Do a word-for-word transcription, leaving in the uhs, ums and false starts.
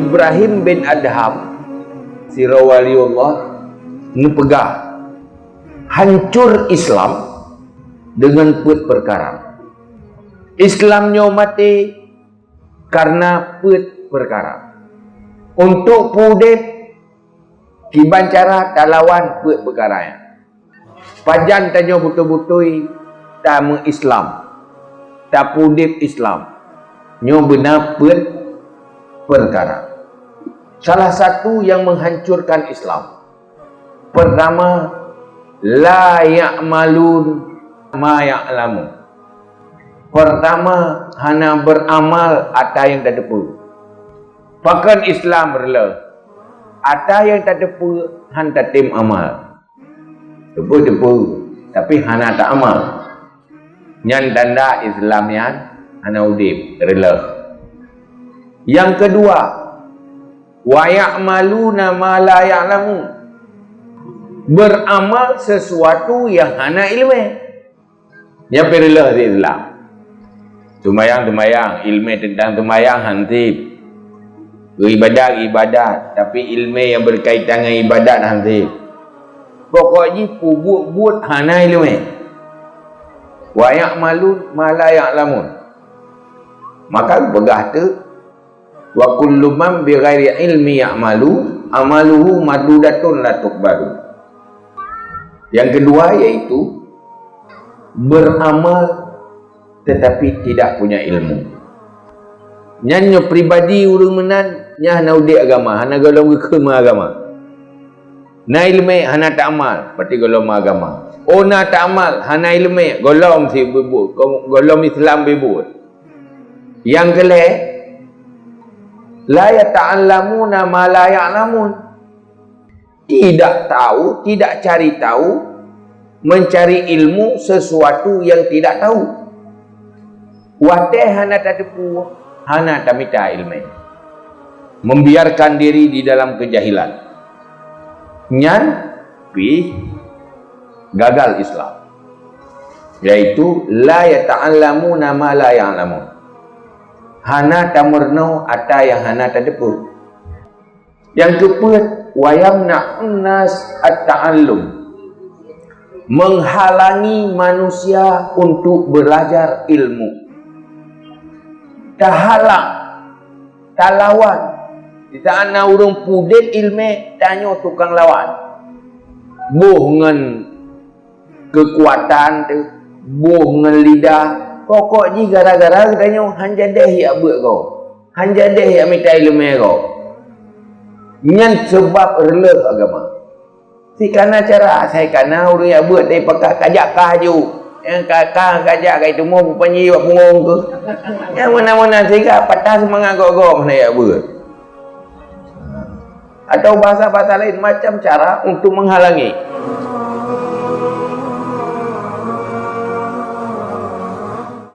Ibrahim bin Adham, sidroe waliullah, neupeugah, hancur Islam dengan peuet peukara. Islam nyoe maté karena peuet peukara. Untuk peuudeb, kiban cara talawan peuet peukara nyan. Pajan tanyoe beutôi-beutôi tameu-Islam, tapeuudeb Islam. Nyoe beuna peuet peukara. Salah satu yang menghancurkan Islam, pertama, la ya'malun ma ya'lamun. Pertama, hana beramal ata nyang tateupeue. Pakon Islam reuloh? Ata nyang tateupeue han tatem amal. Teupeue-teupeue, tapi hana ta amal. Nyan tanda Islam nyan hana udeb, reuloh. Yang kedua, wa ya'maluna ma la ya'lamun. Beramal sesuatu yang hana ileumé. Nyan pih reuloh di Islam. Seumayang-seumayang, ileumé teuntang seumayang han sép. Ibadat-ibadat, tapi ileumé nyang beukaitan ngon ibadat han sép. Pokok jih peubuet-buet hana ileumé. Wa ya'malun ma la ya'lamun. Maka geupeugah teuk, wa kullu man bighairi ilmi ya'malu, amaluhu mardudatun la tuqbalu. Yang kedua yaitu beramal tetapi tidak punya ilmu. Nyan nyoe pribadi ureuëng meunan nyang hana udeb agama, hana gohlom geukheun agama. Na ileumé hana ta amal, berarti gohlom agama. Oh na ta amal, hana ileumé, gohlom si beubuet, gohlom Islam beubuet. Yang keulhée, la yata'allamuna ma la ya'lamun. Tidak tahu, tidak cari tahu, mencari ilmu sesuatu yang tidak tahu. Watée hana tateupeue, hana tamita ileumé. Membiarkan diri di dalam kejahilan. Nyan pih gagal Islam. Yaitu la yata'allamuna ma la ya'lamun. Hana tameurunoe ata nyang hana tateupeue. Yang keupeuet, wa yamna'un nas at-ta'allum. Menghalangi manusia untuk belajar ilmu. Tahalang, talawan. Di saat na ureuëng peuudeb ileumé, tanyoe tukang lawan. Boh ngon keukuatan teuh, boh ngon lidah. Pokok jih gara-gara geutanyoe han jadeh jak beuet gob. Han jadeh jak mita ileumé gob. Nyan seubab reuloh agama. Sikana cara, sikana ureuëng jak beuet dari pakat kajak kah ju. Nyang ka, ka, kajak ka itu mo bupanji bak punggong tu. Nyang meunan-meunan sehingga patah seumangat gob-gob hana jak beuet. Atau bahasa-bahasa lain, macam cara untuk menghalangi.